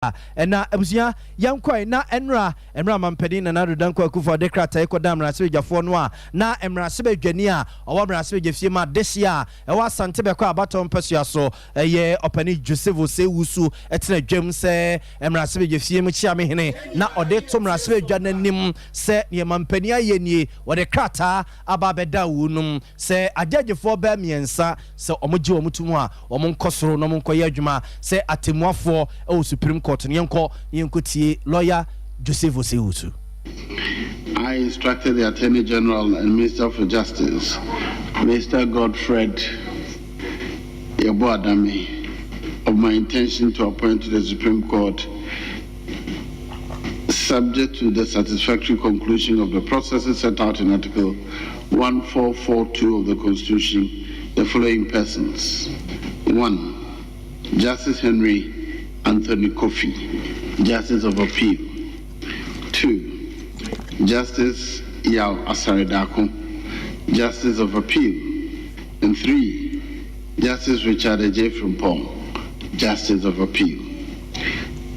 Ɛna abusua, yɛnkɔe na ɛnora mmerɛ a Mampanin Nana Addo Dankwa Akufo de krataa yi kɔdaa mmarahyɛbadwafoɔ no a na mmarahyɛbadwani a ɔwɔ mmarahyɛbadwafie ma adehyeɛ a ɛwɔ Asante Bɛkɔ abatoɔ mpasua so yɛ Ɔpanin Joseph Osei Wusu tena dwam sɛ mmarahyɛbadwafie mu kyeamehene na ɔde to mmarahyɛbadwa no anim sɛ neɛ mampanin ayɛ nie, wɔde krataa aba abɛda wɔnom sɛ agyɛgyefoɔ bɛɛ miɛnsa sɛ wɔn gye wɔn to mu a wɔn nkɔ soro na wɔn nkɔ yɛ adwuma sɛ atemmuafoɔ wɔ Supreme Court no. Yɛnkɔ na yɛnkɔ tie Lawyer Joseph Osei Owusu. I instructed the Attorney General and Minister for Justice, Mr. Godfred Yeboah Dame, of my intention to appoint to the Supreme Court, subject to the satisfactory conclusion of the processes set out in Article 1442 of the Constitution, the following persons. 1. Justice Henry Anthony Kofi, Justice of Appeal. 2. Justice Yao Asare Darko, Justice of Appeal. And 3. Justice Richard Adjei Frimpong, Justice of Appeal.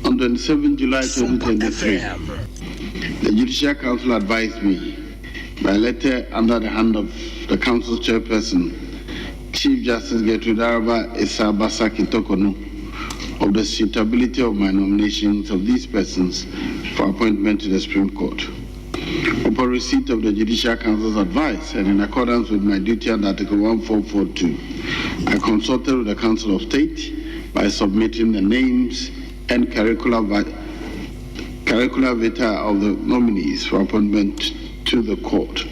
On 27 July 2023, the Judicial Council advised me by letter under the hand of the Council Chairperson, Chief Justice Gertrude Araba Esaaba Sackey Torkornoo, of the suitability of my nominations of these persons for appointment to the Supreme Court. Upon receipt of the Judicial Council's advice and in accordance with my duty under Article 1442, I consulted with the Council of State by submitting the names and curricula vitae of the nominees for appointment to the court.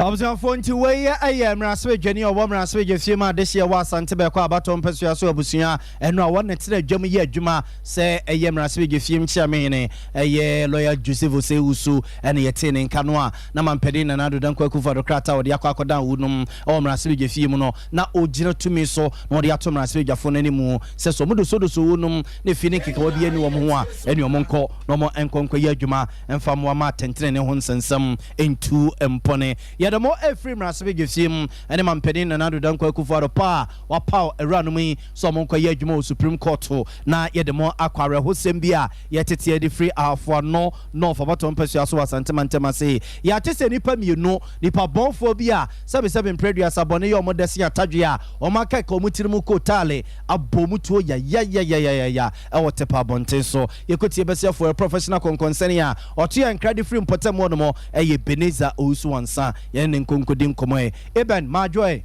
Abusuafoɔ, nti wei yɛ mmarahyɛbadwani a ɔwɔ mmarahyɛbadwa fie mu adehyeɛ wɔ Asante Bɛkɔ abatɔ mpɛsua so. Abusua, ɛno a wɔne tena adwam yɛ adwuma sɛ ɛyɛ mmarahyɛbadwa fie mu kyeamehene ɛyɛ Lawyer Joseph Osei Owusu ɛne yɛtee ne nka no a na mampanin Nana Addo Dankwa Akufo Addo krataa a wɔde akɔ akɔda wo nom ɛwɔ mmarahyɛbadwa fie mu no na ɔgyina tumi so na wɔde ato mmarahyɛbadwafoɔ no anim sɛ sɛ ɔmo dosodoso wo nom na efi ne nkekawa bi ani wɔn ho a, ɛne ɔmo nkɔ na ɔmo nkɔ nkɔyɛ adwuma mfa mmoa ma atɛntene ne ho nsɛnsɛm ntu mpɔne. Yɛde mo ɛfiri mmarahyɛbadwa fie mu ɛne mampanin Nana Addo Dankwa Akufo Addo pa a wapaw awuranom yi sɛ ɔmo nkɔyɛ adwuma wɔ Supreme Court na yɛde mo akɔ awerɛhosɛm bi a yɛtete de firi Ahafo Ano North abatɔ mpasua so wɔ Asantema ntɛm ase. Yɛate sɛ nnipa mmienu, nipa bɔnfoɔ bi a sɛbesɛbe mprɛduasa bɔne yɛ ɔmo dɛse atadwe a ɔmo aka ka ɔmo tiri mu kotaale abɔ mu tuo yayayayayaya ɛwɔ Tepa abɔnten so. Yɛkɔtie bɛsiafoɔ professional kɔnkɔnsɛne a ɔto yɛ nkra de firi mpɔtam hɔ nom ɛyɛ Beneza Owusu Wansa. Yɛne ne nkonkodi nkɔmmɔ ɛ Eben Maadwoɛ.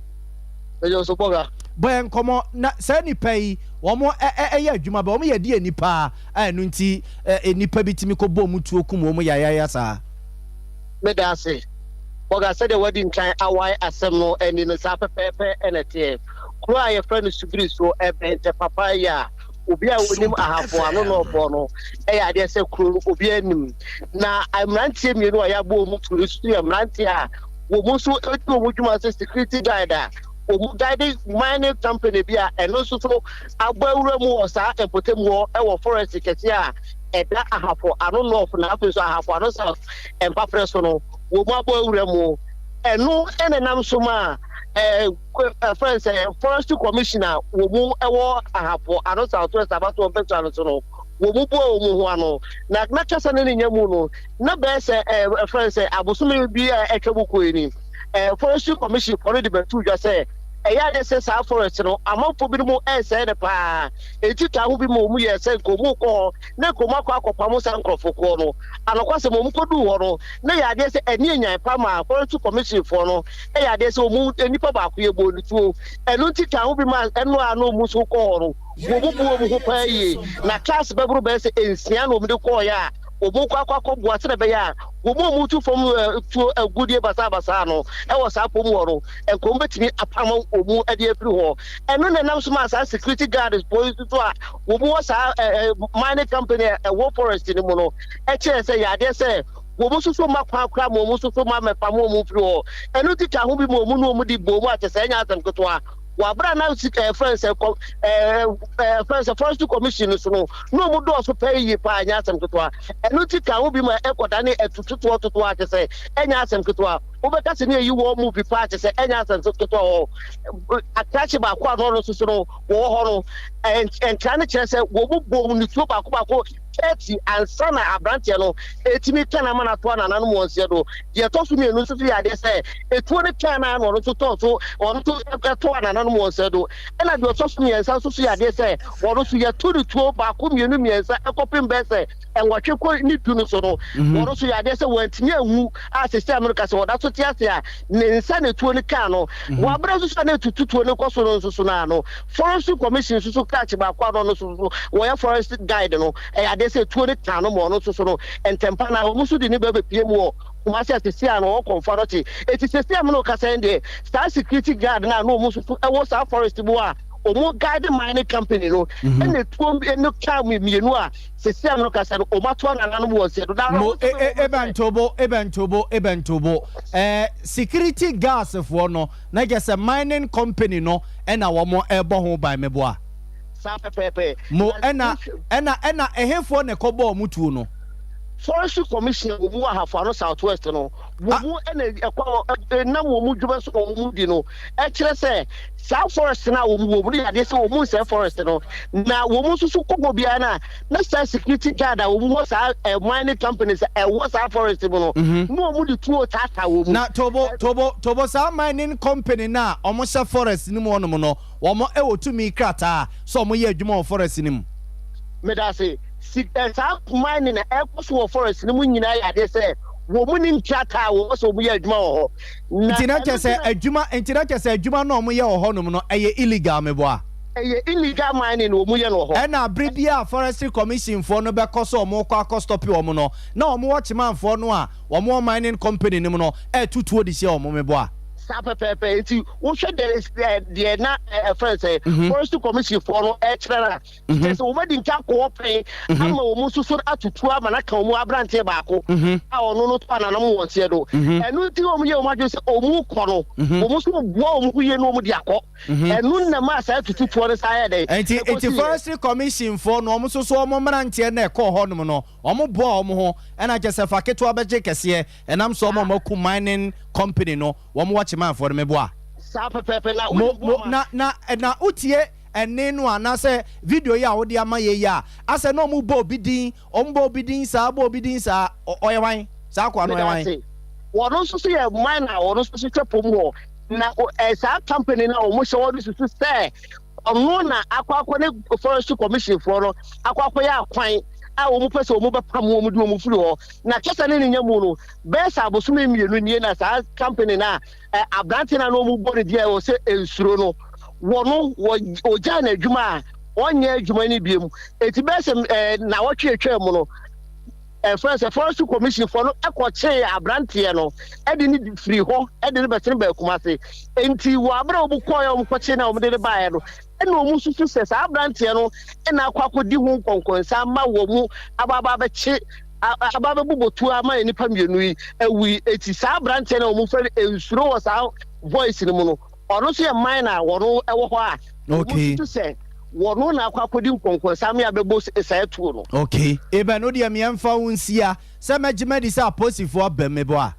Ɛyɛ so bɔga. Bɔ yɛn nkɔmmɔ na saa nipa yi wɔn ɛyɛ adwuma bɛ wɔn yɛ di nipa a ɛno nti ɛ nipa bi tumi kɔ bɔ wɔn tuo kum wɔn yayaya saa. Meda ase, bɔga. Sɛdeɛ wadi nkan awae asɛm no ani no, saa pɛpɛɛpɛ ɛna teɛ. Kuro a yɛfrɛ no Subiri so ɛbɛn tɛ papa yi a obi a onim Ahafo Ano na ɔbɔ no ɛyɛ adeɛ sɛ kuro no obi anim na mmeranteɛ mmienu a yɛabɔ wɔn tuo nso yɛ mmeranteɛ a wɔn nso di wɔn dwuma sɛ security guard a wɔn guide mining company bi a ɛno nso so abɔ awura mu wɔ saa mpɔtam hɔ ɛwɔ forest kɛseɛ a ɛda Ahafo Ano North na afei nso Ahafo Ano South mpaprɛ so no, wɔn abɔ awura mu. Ɛno ɛna nam so ma ɛfrɛ sɛ Forestry Commissioner wɔn mu ɛwɔ Ahafo Ano South West abatoɔ mpɛsua no so no, wɔn mu bɔ wɔn ho ano na kasa ne ne nya mu no na bɛyɛ sɛ ɛfrɛ sɛ abosome bi a ɛtwa mu kɔ yi ni Forestry Commission fɔ no de bɛtu dwa sɛ ɛyɛ ade sɛ saa forest no amanfo binom ɛresɛe no paa. Eti taa ho bi ma wɔn yɛ sɛ nkomu kɔ hɔ na nkomu akɔ akɔpam saa nkurɔfokuo no. Anokwasɛm, wɔn kɔduu hɔ no na yɛ adeɛ sɛ ɛni enyan pa ma Forestry Commission foɔ no. Ɛyɛ adeɛ sɛ wɔn nipa baako yɛ bɔ ne tuo. Ɛno nti taa ho bi ma ɛno a na wɔn nso kɔ hɔ no, wɔn bu wɔn ho paa yie na cars bɛboro bɛyɛ sɛ 6 na wɔn de kɔɔ yɛ a wɔn kɔ akɔ akɔboa sɛ ɛbɛyɛ a wɔn a wɔtu fam tuo agudie basabasa no ɛwɔ saa pɔm hɔ no, nkom bɛtumi apam wɔn de afiri hɔ. Ɛno na ɛnam so ma saa security guards police so a wɔn wɔ saa ɛɛ mining company a ɛwɔ forest no mu no ɛkyerɛ sɛ yɛ adeɛ sɛ wɔn nso so ma kwan kora ma wɔn nso so ma mɛpam wɔn firi hɔ. Ɛno ti ka ho bi ma wɔn ne wɔn di bɔ mu akyɛ sɛ ɛnyɛ asɛm ketewa. Wabra na si fɛn sɛ kɔ ɛɛ ɛɛ fɛn sɛ Forestry Commission so no na wɔn dɔɔso pɛɛ yie paa, ɛnyɛ asɛm ketewa. Ɛno ti ka ho bi ma ɛkɔda ne ɛtututoɔ totoɔ akyɛ sɛ ɛnyɛ asɛm ketewa. Wobɛka sɛ ne ayi wɔn mu bi paa kyɛ sɛ ɛnyɛ asɛnso ketewa wɔ hɔ. Akrakye baako a na ɔno nso so no wɔwɔ hɔ no, nkra no kyerɛ sɛ wɔn mu bom ne tuo baako baako 30 ansa na aberanteɛ no ɛtumi ka no ama no atoa nananom wɔn nseɛ do. Deɛ ɛtɔ so mmienu nso so yɛ adeɛ sɛ etuo no kaa no a na ɔno nso tɔɔ so ɔno nso ɛtoa nananom wɔn nseɛ do. Ɛna deɛ ɔtɔ so mmiɛnsa nso so yɛ adeɛ sɛ ɔno nso yɛto ne tuo baako mmienu mmiɛnsa ɛkɔpem bɛyɛ sɛ nwɔtwe kɔ ne du no so no, wɔn nso yɛ adeɛ sɛ wɔantumi anwu a sɛsɛ a mereka sɛ wɔda so te ase a ne nsa na etuo no kaa no. Wɔ abere nso so a na etutu tuo no kɔ so no nso so no ano Forestry Commission nso so krakye baako a na ɔno nso so wɔyɛ forest guide no, ɛyɛ adeɛ sɛ etuo no kaa no ma ɔno nso so no ntɛmpa na wɔn nso de ne ba bɛpie mu wɔ Kumasi a sɛsɛ a na ɔwɔ Kɔmfa no te. Eti sɛsɛ a me ne wo kasa yi deɛ, saa security guard no a na wɔn nso so ɛwɔ saa forest mu a wɔn guide mining company no ɛna etuo no kaa mmienu a Sesei a merekasa no, wɔatoa nananom wɔn nsa do. Na Mo awerɛhosɛm a ɛwɔ mu ne sɛ. Ebɛntobo, ebɛntobo, ebɛntobo. Eh, security guards foɔ no, na kyerɛ sɛ mining company no ɛna wɔn ɛrebɔ ho ban, meboa? Saa pɛpɛɛpɛ. Mo, Na ɛna, wohwɛ. ɛna, ɛna ɛhefoɔ na ɛkɔbɔɔ wɔn tuo no? Forestry Commission a wɔn wɔ Ahafo Ano South West no, wɔn Ah. na ɛkɔ, ɛnam wɔn dwuma so na wɔn di no, ɛkyerɛ sɛ saa forest no a wɔn wɔ mu no yɛ adeɛ sɛ wɔn nsɛe forest no, na wɔn nso so kɔ hɔ biara no a, na saa security guard a wɔn wɔ saa eh, mining companies a ɛwɔ saa forest mu no, na wɔn de tuo taataa wɔn mu. Na Tobo, Tobo, Tobo, saa mining company no a wɔhyɛ forest no mu hɔnom no, wɔn wɔ tumi krataa sɛ wɔyɛ adwuma wɔ forest no mu? Medase. Si, eh, saa mining a ɛkɔ so wɔ forest no mu nyinaa yɛ adeɛ sɛ wɔn ni nkrataa a wɔwɔ sɛ wɔn yɛ adwuma wɔ hɔ. Na Nti na ɛno kyerɛ nti sɛ na. adwuma, nti na kyerɛ sɛ adwuma no a wɔyɛ wɔ hɔnom no ɛyɛ illegal, meboa? Ɛyɛ illegal mining na wɔn yɛ no wɔ hɔ. Ɛna bere biara a Forestry Commission foɔ no bɛkɔ sɛ wɔn rekɔ akɔ stɔpe wɔn no, na wɔn watchman foɔ no a wɔn wɔ mining company no mu no ɛreto tuo de hyɛ wɔn, meboa? Saa pɛpɛɛpɛ. Nti wohwɛ deɛ, deɛ na ɛfrɛ no sɛ Forestry Commission foɔ no ɛrekyerɛ no a, Kyerɛ sɛ wɔadi nka akɔ hɔ pɛn ama wɔn nso so atutu ama no aka wɔn aberanteɛ baako a ɔno no to ananom wɔn seɛ do. Ɛno nti wɔn yɛ wɔn adwene sɛ wɔn kɔ no, wɔn nso boa wɔn ho yie na wɔn de akɔ. Ɛno na maa saa atutufoɔ no saa yɛ dɛn? Nti nti Forestry Commission foɔ no wɔn nso so wɔn mmeranteɛ no a ɛkɔɔ hɔnom no wɔn boa wɔn ho ɛna kyerɛ sɛ fa ketewa bɛgye kɛseɛ ɛnam sɛ wɔn a wɔaku mining company no wɔn wɔ kyemanfoɔ no meboa. Saa pɛpɛɛpɛ na Mo wonim mo boa ma. na na na wotie ɛnne no anaasɛ video yi a wode ama yɛ yi a, asɛ na wɔbɔ obi din, wɔbɔ obi din saa, bɔ obi din saa, ɔyɛ hwan? Saa akoa no ɔyɛ Meda hwan? ase. Wɔn nso so yɛ mine a wɔn nso so hwɛ pom hɔ. Na eh, saa company no a wɔn hyɛ wɔn susu sɛ ɔno na akɔ akɔ ne forestry commission foɔ no akɔ akɔyɛ akwan a wɔn pɛ sɛ wɔn bɛpam wɔn de wɔn firi hɔ. Na kasa ne ne nya mu no, bɛyɛ sɛ abosome mmienu nie na saa company no a Aberante no a na wɔbɔ no din a ɛwɔ sɛ nsuro no wɔ no, wɔgyaa no adwuma a ɔnyɛ adwuma no biom. Eti bɛyɛ sɛ nnawɔtwe atwa mu no, ɛfrɛ sɛ Forestry Commission foɔ no kɔkyee aberanteɛ no de no firi hɔ de no bɛsene baa Kumase. Enti wɔ abere a wɔn kɔɛ a wɔn kɔkyee no a wɔn de no baeɛ no, ɛna wɔn susu sɛ saa aberanteɛ no na akɔ akɔdi ho nkɔnkɔnsa ama wɔn aba aba abɛkye aba abɛbobɔ tuo ama nnipa mmienu yi awu yi. Eti saa aberanteɛ no a wɔn fɛ no nsuro wɔ saa voice no mu no, ɔno nso yɛ mine a wɔn wɔ hɔ a wɔn susu sɛ wɔn na akɔ akɔdi nkɔnkɔnsa ama abɛbɔ saa tuo no. Okay, Eben, wo deɛ meɛmfa wo nsia sɛ mɛgye madi sɛ apolisifoɔ aba mu, meboa?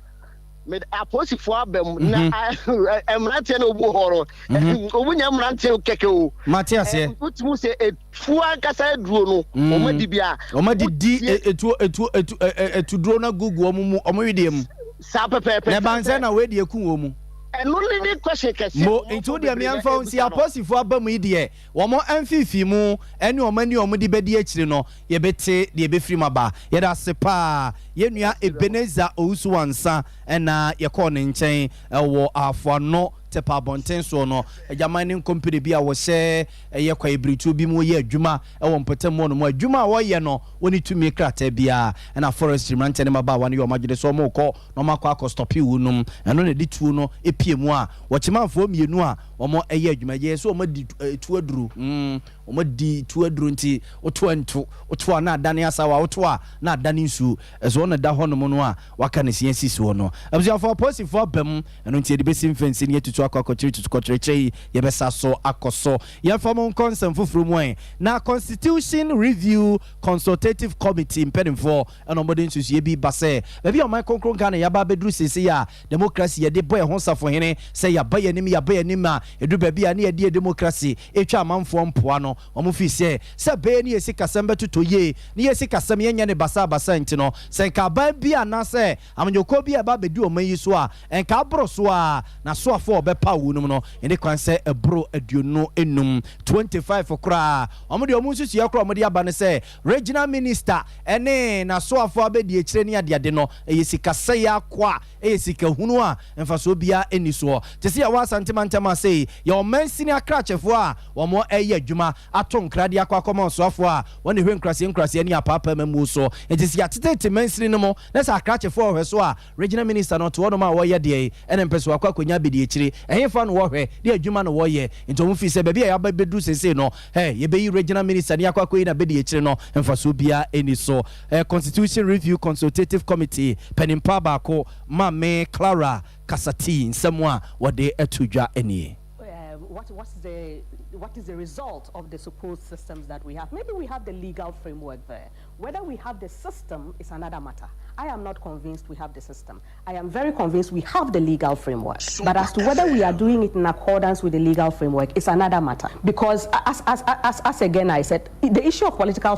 Mede apolisifoɔ aba mu na mmeranteɛ na wɔgu hɔ no, wɔn nyɛ mmeranteɛ kɛkɛ o. Mate aseɛ. Wotumi sɛ etuo ankasa aduro no, wɔn adi bi a. Wɔn adidi etuo etuo etu etuduro no agugu wɔn mu wɔn wedeɛ mu. Saa pɛpɛɛpɛ. Na ɛban sɛ na wei deɛ eku wɔn mu. Ɛno ne ne question kɛseɛ. Mo nti wo deɛ meɛmfa wo nsi apolisifoɔ aba mu yi deɛ wɔn mfeefee mu ne wɔn ani a wɔde bɛdi akyire no Yɛbɛte deɛ ɛbɛfiri mu aba. Yɛda ase paa yɛn nua Ebenezer Owusu Ansah na yɛkɔɔ ne nkyɛn wɔ Afoano Tepa abɔnten soɔ no. Agyaman ne nkompene bi a wɔhyɛ ɛyɛ kwaebiretuo bi mu yɛ adwuma wɔ mpɔtam hɔ nom. Adwuma a wɔyɛ no wɔnni tumi krataa biara. Ɛna forestry mmeranteɛ ne mmabaawa no yɛ wɔn adwene sɛ wɔrekɔ na wɔakɔ akɔ stɔpe wunom. Ɛno na ɛde tuo no pue mu a wɔkyemanfoɔ mmienu a wɔyɛ adwuma. Ɛyɛ sɛ wɔadi tuo aduro. Wɔadi tu aduro nti woto a nto, woto a na adane asawa, woto a na adane nsuo. Ɛso wɔn na ɛda hɔnom no a wɔaka ne se asi soɔ no. Abusuafoɔ, apolisifoɔ aba mu, ɛno nti yɛde bɛsi mfɛnsini atutu akɔ akɔkyere tutu kɔkyerɛkyerɛ yi, yɛbɛsa so akɔ so. Yɛmfa mo nkɔ nsɛm foforɔ mu ɛ. Na Constitution Review Consultative Committee mpanimfoɔ na wɔde nsusuiɛ bi ba sɛ baabi a ɔman kronkron Ghana yɛaba abɛduru seesei a Demokrasi yɛde bɔ yɛn ho safohene sɛ yɛaba yɛn anim, yɛaba yɛn anim a ɛduru baabi a ne yɛde yɛn demokrasi retwa amanfoɔ mpoa no, wɔn fii sɛ, sɛ ɛbɛyɛ ne yɛn sikasɛm bɛtotɔ yie, ne yɛn sikasɛm yɛnyɛ no basabasa nti no, sɛ nka aban bi anaasɛ amanyɔkuo bi a ɛba abɛdi ɔman yi so a, nka aboro so ara, n'asoafoɔ a wɔbɛpaw wɔnom no, ɛnni kwan sɛ ɛboro 25, 25 koraa. Wɔn deɛ wɔn nsusuiɛ koraa a wɔde aba ne sɛ, Regional Minister ne n'asoafoɔ abɛdiakyire ne adeade no, ɛyɛ sikasɛeɛ akoa, ɛyɛ sika hunu a mfasoɔ biara nni soɔ. Te sɛ yɛwɔ Asante mantam ha sei, yɛwɔ mansini akrakyɛfoɔ a wɔreyɛ adwuma ato nkra de akɔ akɔma ɔsoafoɔ a wɔn na ɛhwɛ nkuraseɛ nkuraseɛ ne apaapaa amammuo so. Enti sɛ yɛatetete mansini no mu na sɛ akrakyɛfoɔ rehwɛ so a, Regional Minister no ɔte hɔnom a ɔreyɛ deɛn? Ɛna mpɛ sɛ wakɔ akɔnya abɛdiakyire. Ɛhefa na wɔhwɛ? Deɛ adwuma na wɔyɛ? Nti wɔn fii sɛ baabi a yɛaba bɛduru seesei no, hɛ, yɛbɛyi Regional Minister ne yɛakɔ akɔyi no abɛdiakyire no, mfasoɔ biara nni so. Constitution Review Consultative Committee paninpa baako, Maame Clara Kasatii nsɛm a wɔde to dwa nie. What, what's the, what is the result of the supposed systems that we have? Maybe we have the legal framework there. Whether we have the system is another matter. I am not convinced we have the system. I am very convinced we have the legal framework. But as to whether we are doing it in accordance with the legal framework is another matter. Because as, as, as, as again I said, the issue of political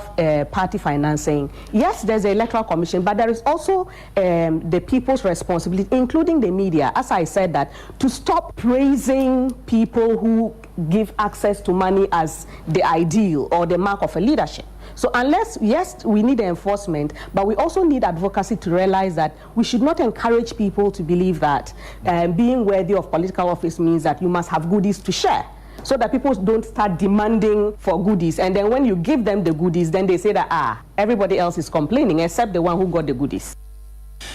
party financing, yes, there's the electoral commission, but there is also the people's responsibility, including the media, as I said that, to stop praising people who give access to money as the ideal or the mark of a leadership. So unless, yes, we need enforcement, but we also need advocacy to realize that we should not encourage people to believe that being worthy of political office means that you must have goodies to share so that people don't start demanding for goodies. And then when you give them the goodies, then they say that, everybody else is complaining except the one who got the goodies.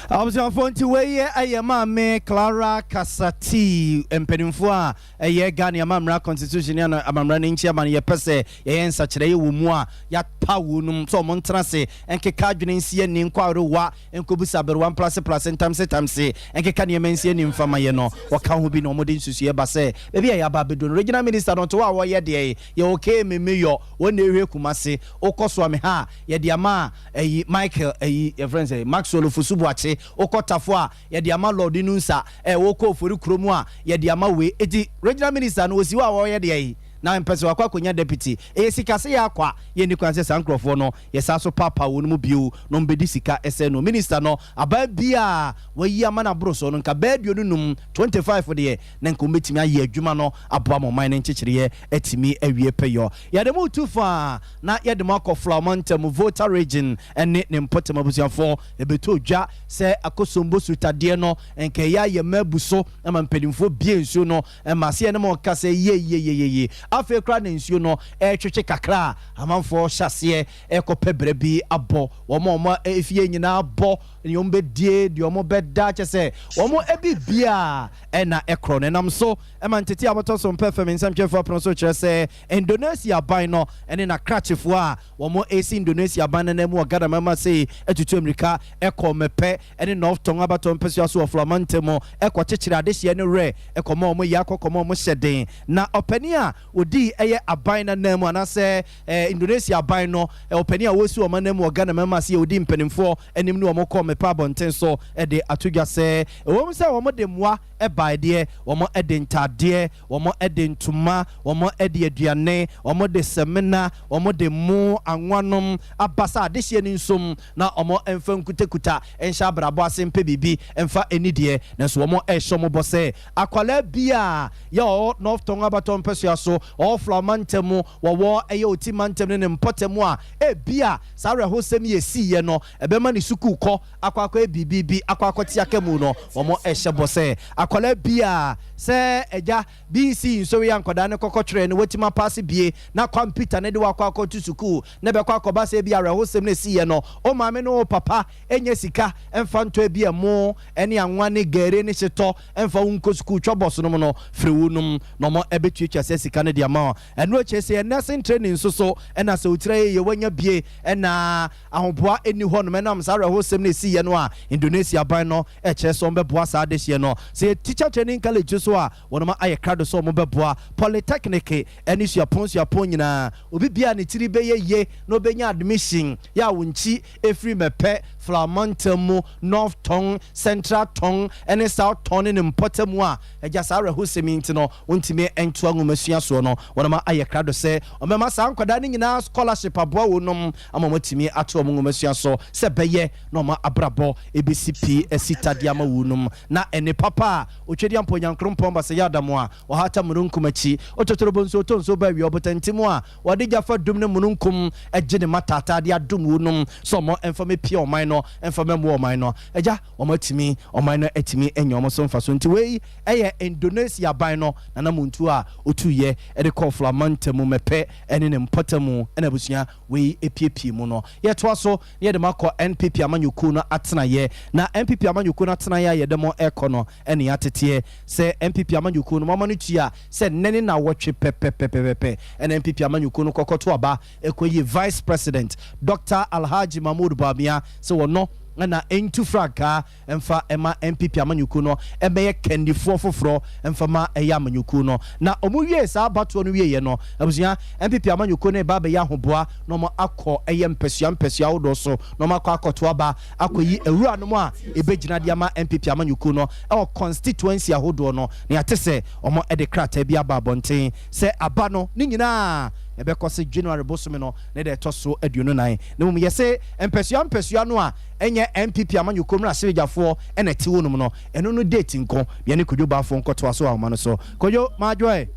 Abusuafoɔ, nti wei yɛ Maame Clara Kasatii. Mpanimfoɔ a ɛyɛ Ghana amammerɛ, constitution ne amammerɛ no nkyi ama no, yɛpɛ sɛ yɛyɛ nsakyerɛeɛ wɔ mu a yɛapa wo nom sɛ ɔmo ntena ase nkeka adwene nsi ani nkɔ awerewa nkɔbusa aberewa mplaseplase ntamsetamse nkeka nneɛma nsi ani mfama yɛ no, wɔka ho bi na ɔmode nsusuɛ ba sɛ baabi a yɛaba abɛduru no, regional minister no nto hɔ a wɔyɛ deɛ yɛwɔ kee memeyɔ wɔn na ɛhwɛ Kumase wokɔ so ame ha a yɛde ama ɛyi Michael ɛyi yɛfrɛ no sɛ Maxwell Ofosu Boakye, wokɔ Tafo a yɛde ama Lord Nunsa, wokɔ Ofori kurom a yɛde ama wei. Eti regional minister no wɔsi hɔ a wɔyɛ deɛ yi na mpɛ sɛ wakɔ akɔnya deputy, ɛyɛ sika sɛ yɛ akɔ a yɛnni kwan sɛ saa nkurɔfoɔ no yɛsa so paapaa wɔn mu bio na ɔmbɛdi sika ɛsɛ no. Minister no aban bi a wayi ama no aboro so no, nka bɛɛ 25, 25 deɛ na nka wɔbɛtumi ayɛ adwuma no aboa ma ɔman no nkyekyereɛ atumi awie pɛyɔ. Yɛde mo tu fa na yɛde mo akɔ Flama ntam, Volta Region ne ne mpɔtam. Abusuafoɔ, ɛbɛtɔ dwa sɛ Akosombo sutadeɛ no nka ɛyɛ ayɛ ma abu so ma mpanimfoɔ bie nsuo no ma aseɛ ne ma ɔka sɛ yeyeyeyeye. Afei koraa na nsuo no ɛretwetwe kakra a amanfoɔ hyɛ aseɛ ɛrekɔpɛ berɛ bi abɔ wɔn a wɔn efie nyinaa bɔ deɛ wɔn bɛdie, deɛ wɔn bɛda, kyɛ sɛ wɔn ebi bia ɛna ɛkorɔ no ɛnam so ɛma ntete a wɔtɔ so mpɛ fam. Nsɛmtwerɛfoɔ apono so kyerɛ sɛ Indonesia aban no ɛne n'akrakyefoɔ a wɔn esi Indonesia aban no mu wɔ Ghana mama sei atutu mmirika ɛkɔ Mɛpɛ ɛne North Tɔn abatɔ mpɛsua so wɔ Flama ntam ɛkɔ kyekyere adehyeɛ no werɛ ɛkɔma wɔn yɛ akɔkɔma wɔn hyɛ den. Na ɔpanin a odi ɛyɛ aban no nan mu anaasɛ Indonesia aban no ɔpanin a wɔsi wɔn anan mu wɔ Ghana mama se odi mpanimfoɔ anim ne wɔn kɔ Mɛpɛ abɔnten so ɛde ato dwa sɛ ɛwɔm sɛ wɔn de mmoa ɛbae deɛ, wɔn de ntaadeɛ, wɔn de ntoma, wɔn de aduane, wɔn de sɛmina, wɔn de mo anwanom aba sɛ adehyeɛ no nsom na wɔn mfa nkutakuta nhyɛ abrabɔ ase mpɛ biribi mfa ani deɛ, nanso wɔn ɛhyɛ wɔn bɔ sɛ akwalaa bi a yɛ ɔwɔ North Tɔn abatɔ mpɛsua so, ɔwɔ Flama ntam, wɔwɔ ɛyɛ Oti mantam ne ne mpɔtam a ebia saa awerɛhosɛm yɛ siiɛ no ɛbɛma ne sukuu kɔ akɔ akɔyɛ biribi bi akɔ akɔte aka mu no, wɔn ɛhyɛ bɔ sɛ akwalaa bi a Sɛ agya, BEC nsɔhwɛ yi a nkwadaa no kɔkɔ twerɛ no watumi apaase bie na kɔmputa no de wo akɔ akɔto sukuu na ɛbɛkɔ akɔba sɛ ebia awerɛhosɛm no ɛsiiɛ no wo maame ne wo papa nyɛ sika mfa ntɔ ebia ɛmo ne anwa ne gari ne hyetɔ mfa wo nkɔ sukuu twɔbɔs nom no firi wo nom na wɔn ɛbɛtuatua saa sika no de ama wo. Ɛno akyire sɛ yɛ nursing training nso so ɛna sɛ wo tiri ayɛ yie wanya bie ɛna Ahoboa nni hɔnom ɛnam saa awerɛhosɛm no a ɛsiiɛ no a Indonesia aban no kyerɛ sɛ wɔbɛboa saa adehyeɛ no. Sɛ yɛ Teacher Training College nso a, wɔnom ayɛ krado sɛ wɔbɛboa. Polytechnic ne suapɔn suapɔn nyinaa, obi biara a ne tiri bɛyɛ yie na ɔbɛnya admission yɛ a wo nkyi ɛfiri Mɛpɛ, Flower mantam mu, North Tong, Central Tong ne South Tong ne ne mpɔtamu a agya saa awerɛhosɛm yi nti no wɔntumi ntoa nwomasua soɔ no, wɔnom ayɛ krado sɛ wɔbɛma saa nkwadaa no nyinaa scholarship aboa wɔnom ama wɔatumi ato wɔn nwomasua so sɛ ɛbɛyɛ na wɔn abrabɔ bɛsi pi asi tadeɛ ama wunom. Na ɛnne papa a Otwedeampɔ Onyankrompɔn Basɛyɛ Adamu a ɔhata mununkum akyi, Ototorobonsu ɔtɔ nsuo ba awia ɔbotantim a wɔde gya fa dum ne mununkum gye ne mma taataa de adom wunom sɛ wɔn mfa mmɛpia ɔman no mfa mmɛmmoa ɔman no. Agya, wɔn atumi, ɔman no atumi anya wɔn so mfaso. Nti wei yɛ Indonesia aban no nanamontuo a ɔtuiɛ de kɔɔ Fla mantam mu mɛpɛ ne ne mpɔtamu na abusua wei apiepie mu no. Yɛtoa so na yɛde mo akɔ NPP amanyɔkuo no atenaeɛ. Na NPP amanyɔkuo no atenaeɛ a yɛde mo rekɔ no ne ateteɛ sɛ NPP amanyɔkuo no moama no tua sɛ nnɛ ne nnawɔtwe pɛpɛpɛpɛpɛ na NPP amanyɔkuo no kɔkɔto aba kɔyi Vice President Doctor Alhaji Mahmood Bawumia sɛ ɔno na ɛntu frankaa mfa mma NPP amanyɔkuo no mmɛyɛ kandifoɔ foforɔ mfa ma ɛyɛ amanyɔkuo no. Na wɔn wiee saa abatoɔ no wieɛ no, abusua, NPP amanyɔkuo no reba abɛyɛ ahoboa na wɔn akɔ ɛyɛ mpɛsua mpɛsua ahodoɔ so na wɔn akɔ akɔto aba akɔyi awuranom a ɛbɛgyina de ama NPP amanyɔkuo no wɔ constituency ahodoɔ no. Na yɛate sɛ wɔn de krataa bi aba abɔnten sɛ aba no ne nyinaa ɛbɛkɔ se January bosome no ne da ɛtɔ so 24. Na mmom yɛse mpɛsua mpɛsua no a ɛnyɛ NPP amanyɔkuo mmarahyɛbadwafoɔ na ɛte hɔ nom no, ɛno no date nko. Yɛne Kojo Baffour nkɔtoa so wɔ ahoma no so. Kojo, madwo ɛ?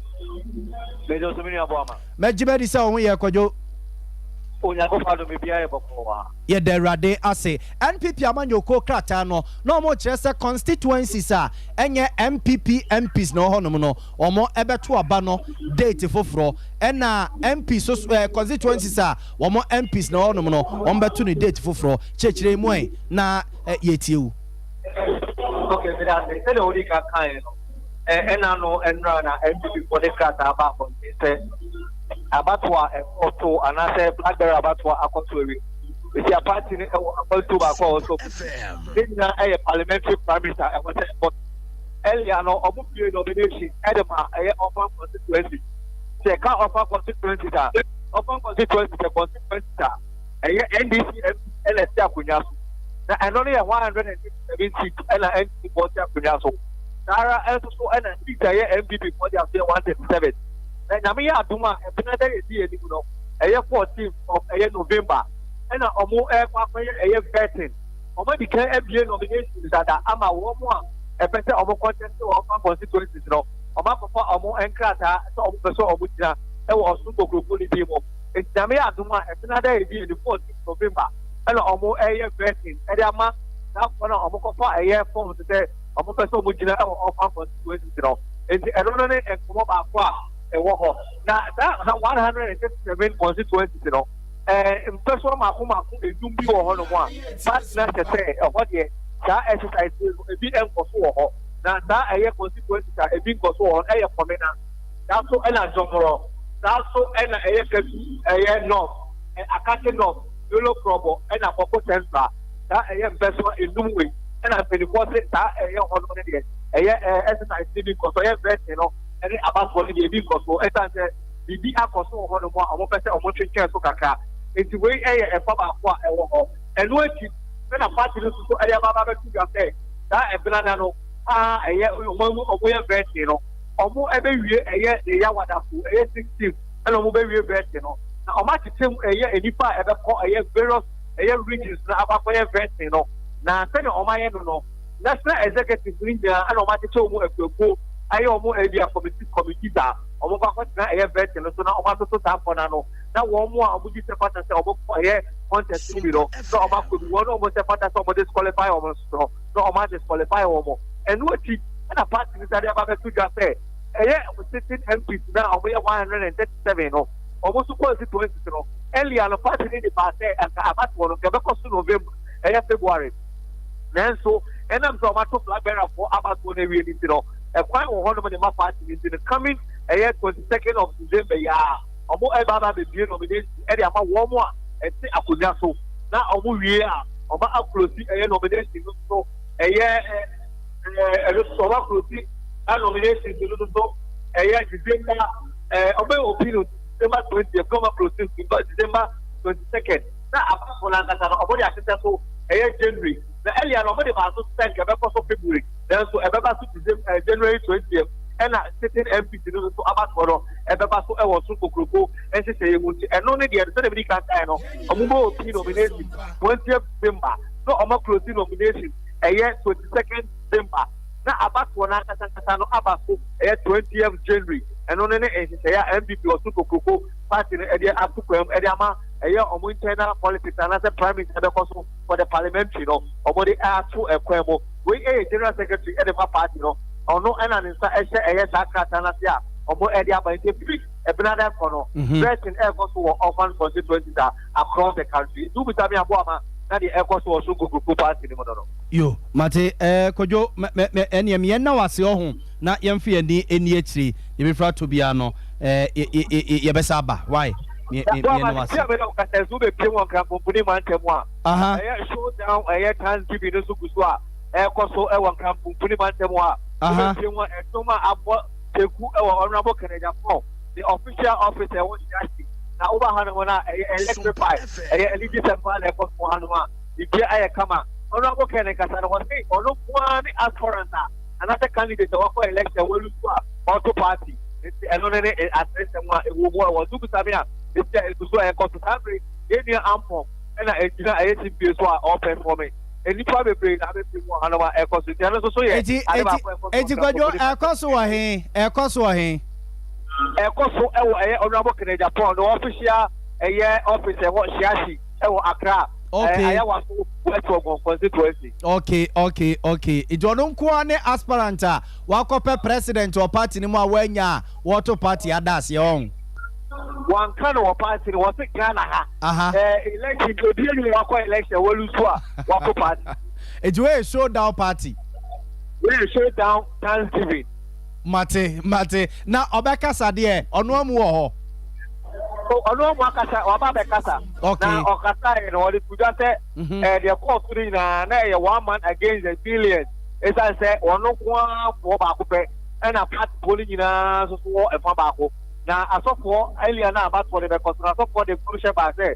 Meda so me nua Boama. Mɛgye madi sɛ wo ho yɛ Kojo. Onyankopɔn adom biribiara yɛ bɔkɔɔ wɔ ha. Yɛda Awurade ase. NPP amanyɔkuo krataa no, na wɔrekyerɛ sɛ constituencies a ɛnyɛ NPP MPs na ɛwɔ hɔnom no, wɔn bɛto aba no date foforɔ, ɛna MP so eh, constituencies a wɔn MPs na ɛwɔ hɔnom no, wɔn bɛto no date foforɔ. Kyerɛkyerɛ mu ɛ na eh, yɛtie wo. Okay, meda ase. Sɛdeɛ wodi ka kaeɛ no, ɛna no nnora na NPP foɔ de krataa ba abɔnten sɛ abatoɔ a ɛkɔɔ so anaasɛ Blackberry abatoɔ akɔ so awie. Ɛsi a party no ɛwɔ akwantuo baako a ɛwɔ so. Ne nyinaa ɛyɛ parliamentary primaries a ɛwɔ sɛ ɛkɔ so. Earlier no, ɔmo bue nomination ɛde ma ɛyɛ orphan constituency. Sɛ ɛka orphan constituencies a, orphan constituencies yɛ constituencies a ɛyɛ NDC MP ɛna ɛte akonnwa so. Na ɛno no yɛ 187 seats ɛna NDC foɔ te akonnwa so. Saa ara nso so ɛna seats a ɛyɛ NPP foɔ de aso yɛ 137. Na Nyame yɛ adom a ɛbena da yɛdi anim no, ɛyɛ 14th of ɛyɛ November ɛna ɔmo ɛrekɔ akɔyɛ ɛyɛ vetting. Wɔn adi kan abue nominations dada ama wɔn a ɛpɛ sɛ wɔn contest wɔ wɔn constituencies no. Wɔn akɔfa wɔn nkrataa sɛ wɔn pɛ sɛ wɔn gyina wɔ ɔsom kokuroko no din mu. Nti Nyame yɛ adom a ɛbena da yɛdi anim 14th November ɛna wɔn ɛyɛ vetting ɛde ama saa foɔ no a wɔn kɔfa ɛyɛ forms sɛ wɔn pɛ sɛ wɔn gyina wɔ wɔn constituencies no. Nti ɛno no ne nkɔmɔ baako a ɛwɔ hɔ. Na saa 137 constituencies no, ɛɛ mpɛsoa mako mako enum bi wɔ hɔnom a party no ahyɛ sɛ ɛhɔ deɛ saa exercise no ebi nkɔ so wɔ hɔ. Na saa ɛyɛ constituencies a ebi nkɔ so wɔ hɔ no ɛyɛ Kɔmena, saa nso ɛna Jɔmorɔ, saa nso ɛna ɛyɛ Katu, ɛyɛ North, Akase North, Yolo Krɔbɔ ɛna Bɔko Central. Saa ɛyɛ mpɛsoa enum wei ɛna mpanimfoɔ se saa ɛyɛ hɔ no deɛ ɛyɛ exercise no bi nkɔ so, ɛyɛ vetting no ɛne abatoɔ no deɛ ebi nkɔ so ɛsiane sɛ biribi akɔ so wɔ hɔnom a wɔpɛ sɛ wɔtwentwɛn so kakra. Enti wei yɛ ɛfa baako a ɛwɔ hɔ. Ɛno akyi na party no nso so de aba abɛto dwa sɛ saa ɛbenada no a ɛyɛ wɔn mu wɔyɛ vetting no, wɔbɛwie ɛyɛ ne Yawadafo, ɛyɛ 16 ɛna wɔbɛwie vetting no. Na wɔakyekyɛ mu ɛyɛ nnipa a ɛbɛkɔ ɛyɛ various ɛyɛ regions no akɔ akɔyɛ vetting no. Na sɛnea wɔayɛ no no, national executive no nyinaa ɛna wɔakyekyɛ wɔn akuakuo ayɛ wɔn ebi a committee committees a wɔkɔ akɔtena ɛyɛ vetting no so na wɔatoto saa afɔ no ano na wɔn a wɔgye sɛ fata sɛ wɔkɔ ɛyɛ contest no bi no na wɔakɔ bi, wɔn a wɔsɛ fata sɛ wɔn disqualify wɔn nso no na wɔn adisqualify wɔn. Ɛno akyi Ɛna party no san de aba abɛto dwa sɛ ɛyɛ sitting MPs no a wɔyɛ 137 no, wɔn nso constituencies no, earlier no party no de baa sɛ anka abatoɔ no nka ɛbɛkɔ so November, ɛyɛ February. Nanso ɛnam sɛ wɔato flag bearer foɔ abatoɔ no awie no nti no, ɛkwan wɔ hɔnom de ma party no nti no, coming ɛyɛ 22nd of December yi ara, wɔn ɛreba aba abɛbue nomination de ama wɔn a ɛte akonnwa so, na wɔn wie a wɔn aklosi ɛyɛ nomination no so ɛyɛ ɛno so wɔn aklosi nomination no so ɛyɛ December ɛɛ wɔn open no December 20, wɔn aklosi December 22nd, na abatoɔ no ankasa no wɔn de ahyehyɛ so ɛyɛ January. Na earlier no wɔn de baako sɛ nka ɛbɛkɔ so February, nanso ɛbɛba so December ɛɛ January 20th. Ɛna sitting MPs no nso abatoɔ no ɛbɛba so ɛwɔ so kokoroko nhyehyɛeɛ mu. Nti ɛno ne deɛ sɛdeɛ mede kan kaeɛ no, ɔmo bɛ open nomination 20th December na ɔmo close nomination ɛyɛ 22nd December, na abatoɔ no ankasa ankasa no aba so ɛyɛ 20th January. Ɛno ne nhyehyɛeɛ a NPP ɔso kokoroko party no ɛde ato kwan mu ɛde ama ɛyɛ ɔmo internal politics anaasɛ primaries ɛbɛkɔ so for the parliamentary no, ɔmo de ato ɛkwan mu. Wei ɛyɛ general secretary ɛde ma party no, ɔno ɛna ne nsa ɛhyɛ ɛyɛ saa krataa n'ase a ɔmo ɛde aba. Nti efiri ɛbenada ɛkɔ no, vetting ɛkɔ so wɔ orphan constituencies a across the country. Nti wobisa mi aboa ma na deɛ ɛkɔ so wɔ so kokoroko party no mu no. Yo, mate. Kwadwo, mɛ mɛ mɛ ɛneɛ meɛ na wase ɔho na yɛmfa yɛn ani ɛni akyire deɛ bɛfiri ato biara no, ɛɛ yɛ yɛ yɛbɛsa aba why meɛ meɛ Boa na ma wase. sisi a mene wo kasa nso wobɛpie wɔ Nkranpomponi mantam a, ɛyɛ showdown, ɛyɛ thanksgiving no nso gu so a ɛrekɔ so ɛwɔ Nkranpomponi mantam a, wobɛpie mu a ɛdɔm a abɔ teku ɛwɔ Honorable Kennedy Agyapong the official office ɛwɔ Shiashi. Na woba hanom no a, ɛyɛ electrify, ɛyɛ anigye sɛm paa na ɛkɔ so wɔ hanom a biribiara ayɛ kama. Honorable Ken nkasa no, wɔse ɔno nko ara ne aspirant a anaasɛ candidate a wakɔ election walu so a ɔto party. Nti ɛno ne aseresɛm a ɛwɔ mu a wɔn so bisa me a ɛsi a ɛgu so a ɛkɔ so saa bere. Yɛn nua Ampɔn ɛna ɛgyina ɛyɛ simpie so a ɔpɛfɔme. Nnipa bebree na abɛpie mu wɔ hanom a ɛkɔ so. Nti ɛno nso so yɛ Eti ade eti baako a ɛkɔ so wɔ eti Kwadwo, Nkramofoɔ nipa ɛkɔ so wɔ he? Ɛkɔ so wɔ he? Ɛkɔ so ɛwɔ ɛyɛ Honourable Kennedy Agyapong no official ɛyɛ office ɛwɔ Shiashi ɛwɔ Accra, Ayawaso West Wuogon constituency. Okay. Nti ɔno nko ara ne aspirant a wakɔpɛ president wɔ party no mu a wanya a wɔto party ada aseɛ ɔn? Wanka no wɔ party no, wɔse Ghana ha election bi obi anim wakɔ election walusu a wakɔ party. Nti wei yɛ showdown party. Wei yɛ showdown thanksgiving. Mate, mate. Na ɔbɛkasa deɛ, ɔno amu wɔ hɔ. Ɔno amu akasa, waba abɛkasa. Na ɔkasaeɛ no, ɔde to dwa sɛ deɛ ɛkɔɔ so no nyinaa na ɛyɛ one man against the billions. Ɛsiane sɛ ɔno nko ara foɔ baako pɛ, ɛna partyfoɔ no nyinaa nso so wɔ ɛfa baako. Na asɔfoɔ earlier na abatoɔ no bɛkɔ so no, asɔfoɔ de nkɔmhyɛ baa sɛ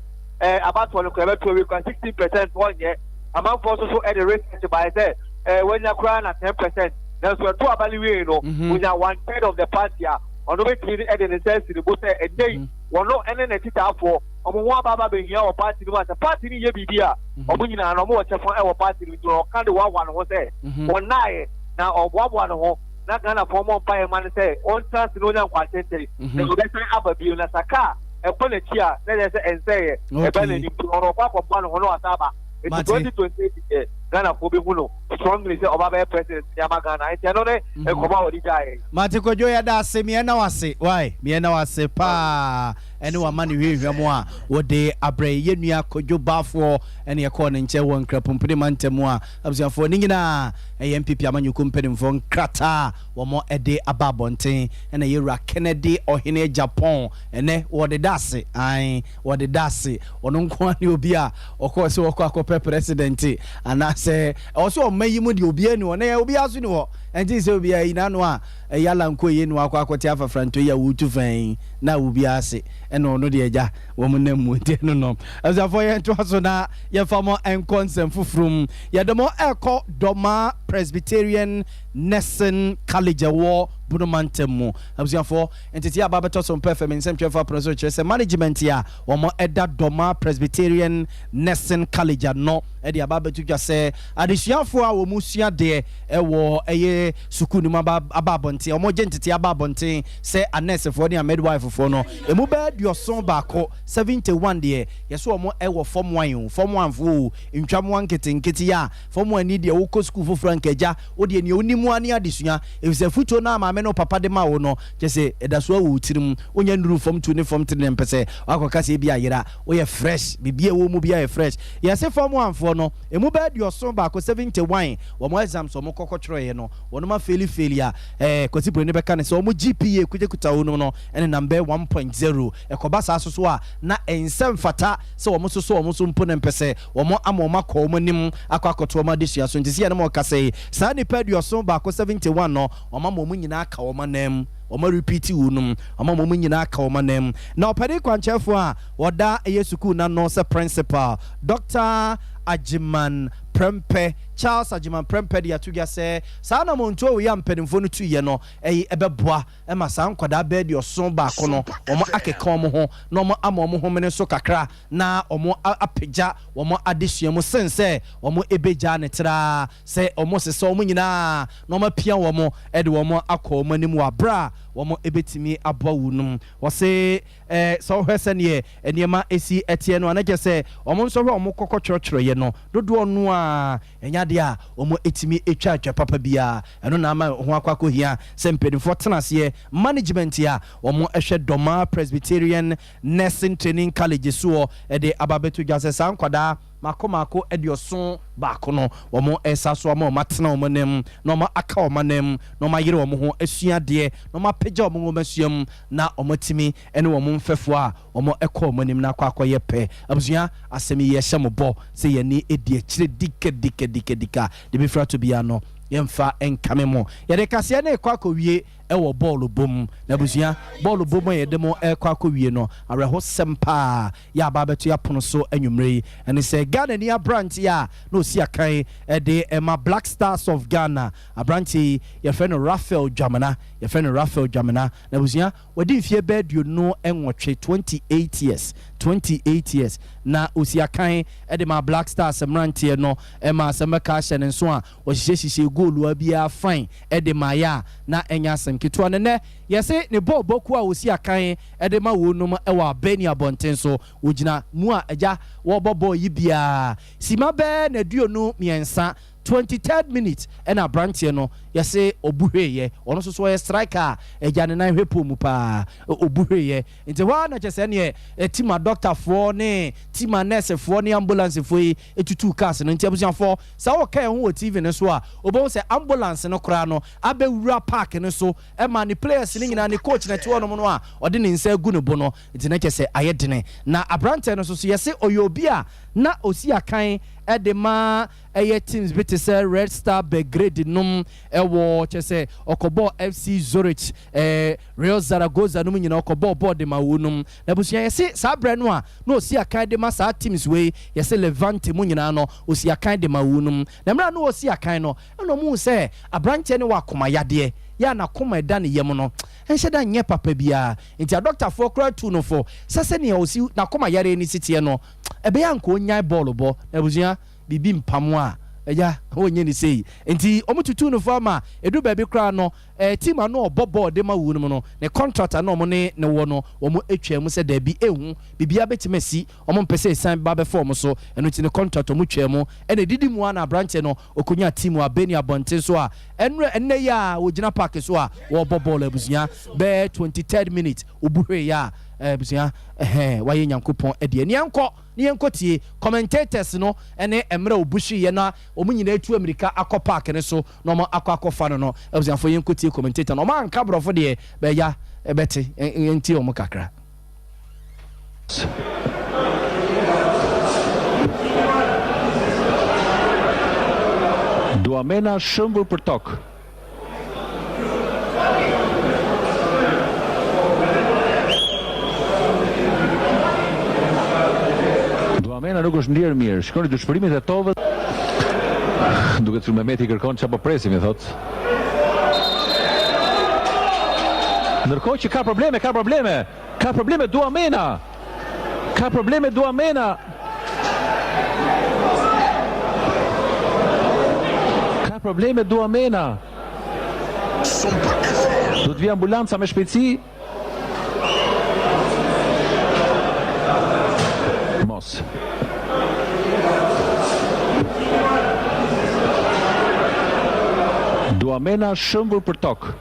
abatoɔ no koraa ɛbɛto awie koraa 16% wɔnyɛ. Amanfoɔ nso so de research baeɛ sɛ wɔanya koraa na 10%. Nanso ɛto aba no wiei no, wɔnya one third of the party a ɔno bɛtumi de ne nsa asi ne bo sɛ ɛnnɛ yi wɔno ne n'akyitaafoɔ wɔn ho aba aba bɛhia wɔ party no mu a, sɛ party no yɛ biribi a, wɔn nyinaa no wɔwɔ kyɛfa wɔ party no mu. Nti ɔka de hoahoa ne ho sɛ wɔnnaeɛ na ɔboaboa ne ho na Ghanafoɔ mmɔ mpaeɛ mma no sɛ ɔntena ase na ɔnya nkwa tenten na ɔbɛsan aba bio. Na sɛ kaa ɛkɔ n'akyi a, na ɛkyerɛ sɛ ɛnsɛeɛ, ɛba n'anim, nti ɔno ɔkɔ akɔboa ne ho na wasan aba. Nti 2028 deɛ Ghanafoɔ bɛhu no strongly sɛ ɔba bɛyɛ president de ama Ghana. Nti ɛno ne nkɔmmɔ a wɔde gyaeɛ. Mate Kwadwo, yɛda ase, meɛna wo ase wai, meɛna wo ase paa ɛne wama ne hwehwɛ mu a wode abrɛ yɛ nua Kwadwo Baafoɔ ɛne yɛkɔɔ ne nkyɛn wɔ Nkrapumpuni mantam mu a abusuafoɔ ne nyinaa ɛyɛ NPP amanyɔkuo mpanimfoɔ nkrataa a wɔn de aba abɔnten ɛna yɛwura Kennedy Ɔhene Agyapong ɛnɛ wɔde da ase, ae, wɔde da ase. Ɔno nko ara ne obi a ɔkɔɔ sɛ ɔkɔ akɔpɛ president anaasɛ ɛwɔ sɛ ɔma yi mu deɛ obiara ni hɔ na obiara nso ni hɔ ɛnti sɛ obiara yi n'ano a ɛyɛ alanko yi na wakɔ akɔte afafranto yi a wɔretu fɛn yi na obiara ase ɛna ɔno deɛ agya wɔn nam mu. Nti ɛno no, abusuafoɔ, yɛntoa so na yɛmfa mo nkɔ nsɛm foforɔ mu. Yɛde mo ɛkɔ Dɔmaa Presbyterian Nursing College ɛwɔ Bono mantam mu. Abusuafoɔ, nteteɛ aba abɛtɔ so mpɛ fam nsɛmtwerɛfoɔ apono so kyerɛ sɛ management a wɔda Dormaa Presbyterian Nursing College ano de aba abɛto dwa sɛ adesuafoɔ a wɔsua adeɛ wɔ ɛyɛ sukuu no mu aba aba abɔnten, wɔgye nteteɛ aba abɔnten sɛ anɛɛsefoɔ ne amidwifefoɔ no, ɛmu bɛyɛ 71, 71 deɛ yɛsɛ wɔn wɔ form one o, form one foɔ o, ntwamoa nketenkete yi a form one ni deɛ wokɔ sukuu foforɔ a nka agya wo deɛ nea wonim ara ne adesua, efisɛ afutuo no a maame ne wo papa de ma wo no kyerɛ sɛ ɛda so ara wɔ wo tirim, wonnya nnuruu form two ne form three na mpɛ sɛ woakɔka sɛ ebia ayera, woyɛ fresh, biribiara a ɛwɔ wo mu biara yɛ fresh. Yɛse form one foɔ no, ɛmu bɛyɛ 71, 71, wɔn exams a wɔkɔ kɔtwerɛeɛ no, wɔnom afeeli feeli a, eh, Kwasi Broni bɛka no sɛ wɔn GPA kutakuta wɔnom no nenam bɛyɛ 1.0, ɛkɔba saa nso so a, na ɛnsɛ mfata sɛ wɔn soso wɔn so mpo na mpɛ sɛ wɔn ama wɔn akɔ wɔn anim akɔ akɔto wɔn adesua so. Nti sɛ yɛne mo rekasa yi, saa nnipa 71, 71 no, wɔn ama wɔn nyinaa aka wɔn ananmu, wɔn arepeati wɔnom, wɔn ama wɔn nyinaa aka wɔn ananmu. Na ɔpanin kwankyerɛfoɔ a ɔda ɛyɛ sukuu no ano sɛ principal, Dɔkta Agyeman Prempeh, Charles Agyeman Prempeh de ato dwa sɛ saa anammɔntuo wei a mpanimfoɔ no tuiɛ no, ɛyi ɛbɛboa ma saa nkwadaa bɛyɛ 71 no wɔn akeka wɔn ho na wɔn ama wɔn homene so kakra na wɔn apagya wɔn adesua mu sen sɛ wɔn bɛgyaa no traa sɛ wɔn sesa wɔn nyinaa na wɔn apia wɔn de wɔn akɔ wɔn anim wɔ aberɛ a wɔn bɛtumi aboa wɔn mu. Wɔse sɛ wohwɛ sɛdeɛ nneɛma si teɛ no a na kyerɛ sɛ wɔn nsɔhwɛ a wɔn kɔkɔ twerɛtwerɛeɛ no dodoɔ no ara ɛnyɛ adeɛ a wɔn tumi twa atwa papa biara. Ɛno na ama ho akɔ akɔhia sɛ mpanimfoɔ tena aseɛ, management a wɔhwɛ Dormaa Presbyterian Nursing Training College soɔ de aba abɛto dwa sɛ saa nkwadaa mako mako 71 no wɔresa so ama wɔatena wɔn anam na wɔaka wɔn anam na wɔayere wɔn ho asua adeɛ na wɔapagya wɔn nwomasua mu na wɔatumi ne wɔn mfɛfoɔ a wɔkɔ wɔn anim no akɔ akɔyɛ pɛ. Abusua, asɛm yi yɛhyɛ mo bɔ sɛ yɛn ani di akyire dikadikadikadika. Deɛ ɛbɛfiri ato biara no, yɛmfa nkame mo. Yɛde kaseɛ no rekɔ akɔwie wɔ bɔɔlo bɔ mu. Na abusua, bɔɔlo bɔ mu a yɛde mo rekɔ akɔwie no, awerɛhosɛm pa ara yɛ aba abɛto yɛn apono so anwummerɛ yi ne sɛ Ghanani aberanteɛ a na ɔsi akan de ma Black Stars of Ghana, aberanteɛ yi yɛfrɛ no Raphael Dwamena, yɛfrɛ no Raphael Dwamena. Na abusua, Wadi mfeɛ bɛyɛ 28, 28 years, 28 years, na ɔsi akan de maa Black Stars mmeranteɛ no ma asɛm bɛka ahyɛ ne nso a ɔhyehyɛ hyehyɛɛ goolu a biara fine de maeɛ a na ɛnyɛ asɛm ketewa. Na nnɛ yɛse ne bɔɔlbɔ kuo a ɔsi akan de ma wɔnom wɔ Albania abɔnten so, ɔgyina mu a agya wɔrebɔ bɔɔl yi biara sima bɛyɛ 23. 23rd minute ɛna abranteɛ no yɛse ɔbu hweeɛ, ɔno nso so ɔyɛ striker a agya ne nan hwɛ pole mu paa, ɔbu hweeɛ nti ɛhɔ ara na kyerɛ sɛ ɛneɛ team a doctor foɔ ne team a nurse foɔ ne ambulance foɔ yi tutuu cars no nti abusuafoɔ sɛ woka ɛho wɔ TV no so a wobɛhu sɛ ambulance no koraa no abɛwura park no so ɛma ne players no nyinaa ne coach na ɛte hɔnom no a ɔde ne nsa agu ne bo no nti na kyerɛ sɛ ayɛ dene na abranteɛ no nso so yɛse ɔyɛ obi a na ɔsi akan de ma ɛyɛ teams bi te sɛ Red Star Belgrade nom wɔ kyerɛ sɛ ɔkɔbɔɔ FC Zurich, eh, Real Zaragoza nom nyinaa ɔkɔbɔɔ bɔɔl de ma wɔ nom. Na abusua yɛse saa berɛ no a na ɔsi akan de ma saa teams wei yɛse Levante mu nyinaa no ɔsi akan de ma wɔ nom. Na mmerɛ a na ɔsi akan no ɛna ɔmo hu sɛ abranteɛ no wɔ akoma yadeɛ yɛ a n'akoma ɛda ne yam no ɛnhyɛ da nyɛ papa biara nti adɔktafoɔ koraa tuu no fo sɛ sɛnea ɔsi n'akoma yareɛ no si teɛ no ɛbɛyɛ a anka ɔnyae bɔɔlo bɔ. Na abusua, biribi mpam a, agya, ɔnyɛ no sei. Enti wɔtutuu no fo ama ɛduru baabi koraa no, eh, team a na ɔbɔ bɔɔl de ma wuo no mu no, ne contract a na wɔne no wɔ no, wɔtwaa mu sɛ daabi, ɛnhu, biribiara bɛtumi asi, wɔmpɛ sɛ ɛsiane ba bɛfa wɔn so, ɛno nti ne contract wɔtwaa mu. Ɛna ɛdidi mu ara na aberanteɛ no, ɔkɔnyaa team wɔ Albania abɔnten so a, ɛnora, ɛnnɛ yi ara, wɔgyina park so a wɔrebɔ bɔɔl abusua, bɛyɛ 23rd minute, ɔbu hweeɛ a, eh, abusua, ɛhɛn, wayɛ Nyankopɔn deɛ. Nea ɛnkɔ. Ne yɛnkɔ tie commentators no ne mmerɛ a ɔbuhyiiɛ na wɔn nyinaa atu amirika akɔ park no so na wɔn akɔ akɔfa no no. Abusuafoɔ yɛnkɔ tie commentator no. Wɔn anka borɔfo deɛ bɛya bɛte. Yɛntie wɔn kakra. Dwamena shëmbur për tokë. Dwamena nuk është ndjerë mirë. Shikoni dëshpërimin e Tovës. Duket sikur Mehmeti kërkon çfarë po presim, i thotë. Ndërkohë që ka probleme, ka probleme. Ka probleme Duamena. Ka probleme Duamena. Ka probleme Duamena. Do të vijë ambulanca me shpejtësi. Mos. Duamena shëmbur për tokë.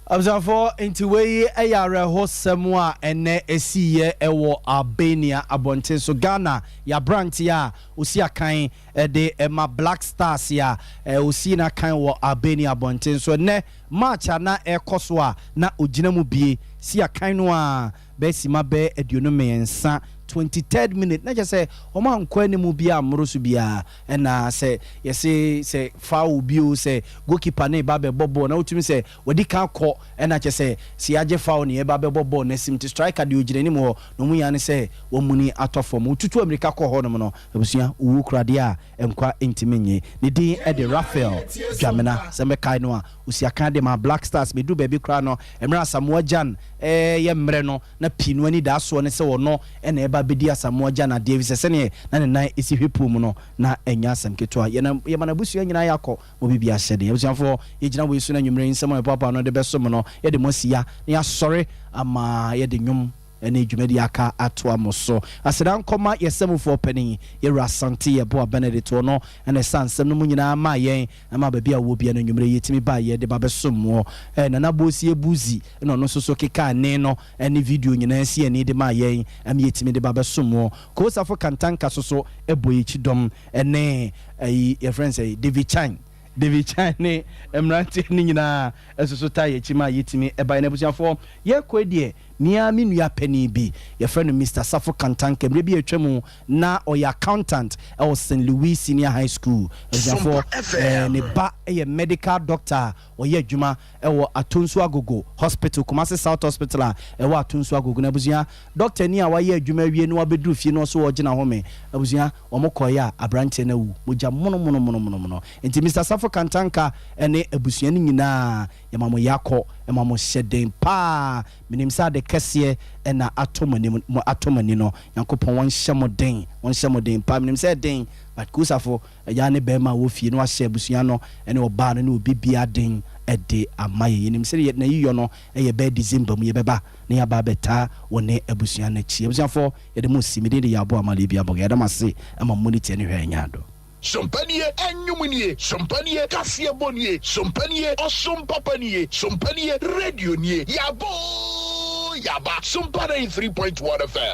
Abusuafoɔ, nti wei yɛ awerɛhosɛm a ɛnnɛ ɛsiiɛ wɔ Albania abɔnten so. Ghana yɛ aberanteɛ a ɔsi akan de ma Black Stars a ɔsii n'akan wɔ Albania abɔnten so. Ɛnnɛ match a na ɛrekɔ so a na ɔgyina mu bie si akan no ara bɛyɛ sima bɛyɛ 23, 23rd minute, na kyerɛ sɛ wɔn ankɔ anim biara ammoro so biara. Ɛna sɛ yɛse sɛ foul bi o, sɛ goalkeeper no reba abɛbɔ bɔɔl na wotumi sɛ wadi kan kɔ, ɛna kyerɛ sɛ sɛ yɛagye foul na yɛreba abɛbɔ bɔɔl no asim nti striker deɛ ɔgyina anim hɔ na wɔn nyinaa ne sɛ wɔamuni atɔ fam. Wotutu ammirika kɔ hɔnom no, abusua, owu kura deɛ a nkwa ntumi nnye. Ne din de Raphael Dwamena. Sɛ mɛkae no a, ɔsi akan de maa Black Stars. Bɛduru baabi koraa no, mmerɛ a Asamoah Gyan reyɛ mmerɛ no, na pii no anidasoɔ ne sɛ ɔno na ɛreba abɛdi Asamoah Gyan adeɛ, efisɛ sɛdeɛ na ne nan si hwɛ pool mu no, na ɛnyɛ asɛm ketewa. Yɛn, yɛma n'abusua nyinaa yɛakɔ ma obi biara hyɛ den. Abusuafoɔ, yɛgyina wei so na anwummerɛ yi nsɛm a yɛpoapoa ano de bɛsom no, yɛde mo asi ya na yɛasɔre ama yɛde nnwom ne dwumadie aka atoa mo so. Aseda nkɔma yɛn sɛmufoɔ panin, Yɛwura Asante Yeboah Benedict, ɔno na ɛsaa nsɛm no mu nyinaa maa yɛn. Ɛma baabi a wowɔ biara no anwumerɛ yi yɛtumi baeɛ de ba bɛsom woɔ. Eh, Nana Bosie Buzi na ɔno nso so kekaa nne no ne video nyinaa si ani de maa yɛn ma yɛtumi de ba bɛsom woɔ. Kosafo Kantanka nso so bɔ yɛn kyidɔm ne ayi yɛfrɛ no sɛ David Chan, David Chan ne mmeranteɛ no nyinaa nso so taa yɛn akyi ma yɛtumi baeɛ. Na abusuafoɔ, yɛrekɔ yi deɛ, Me ara me nua panin bi, yɛfrɛ no Mister Safo Kantanka, mmerɛ bi a atwa mu na ɔyɛ accountant wɔ Saint Louis Senior High School. Abusuafoɔ, eh, ne ba yɛ medical doctor a ɔyɛ adwuma wɔ Atonsu Agogo Hospital, Kumasi South Hospital a ɛwɔ Atonsu Agogo. Na abusua, doctor ni a wayɛ adwuma awie na wabɛduru fie na ɔso ɔregye n'ahome. Abusua, wɔn kɔeɛ a, aberanteɛ no awu, mogya monomonomonomono. Nti Mister Safo Kantanka ne abusua no nyinaa, Yɛma mo yakɔ, ma mo hyɛ den paa. Menim sɛ ade kɛseɛ na atɔ mo anim, mo atɔ mo ani no. Nyankopɔn ɔnhyɛ mo den, ɔnhyɛ mo den paa. Menim sɛ ɛden, but Kusafo, agya ne bɛɛma a ɔwɔ fie no ahyɛ abusua no ne ɔbaa no ne obi biara den de ama yɛn. Yɛnim sɛ n'ayiyɔ no yɛ bɛyɛ December mu, yɛbɛba na yɛaba abɛtaa wo ne abusua no akyi. Abusuafoɔ, yɛde mo si. Me din de Yaboah Malebia Boga. Yɛda mo ase ma mo ne tie ne hwɛ ɛnyɛ ado. Sompa nie, ɛnwom nie, sompa nie, kaseɛbɔ nie, sompa nie, ɔsom papa nie, sompa nie, radio nie, yɛaba oo, yɛaba, Sompa 93.1 FM.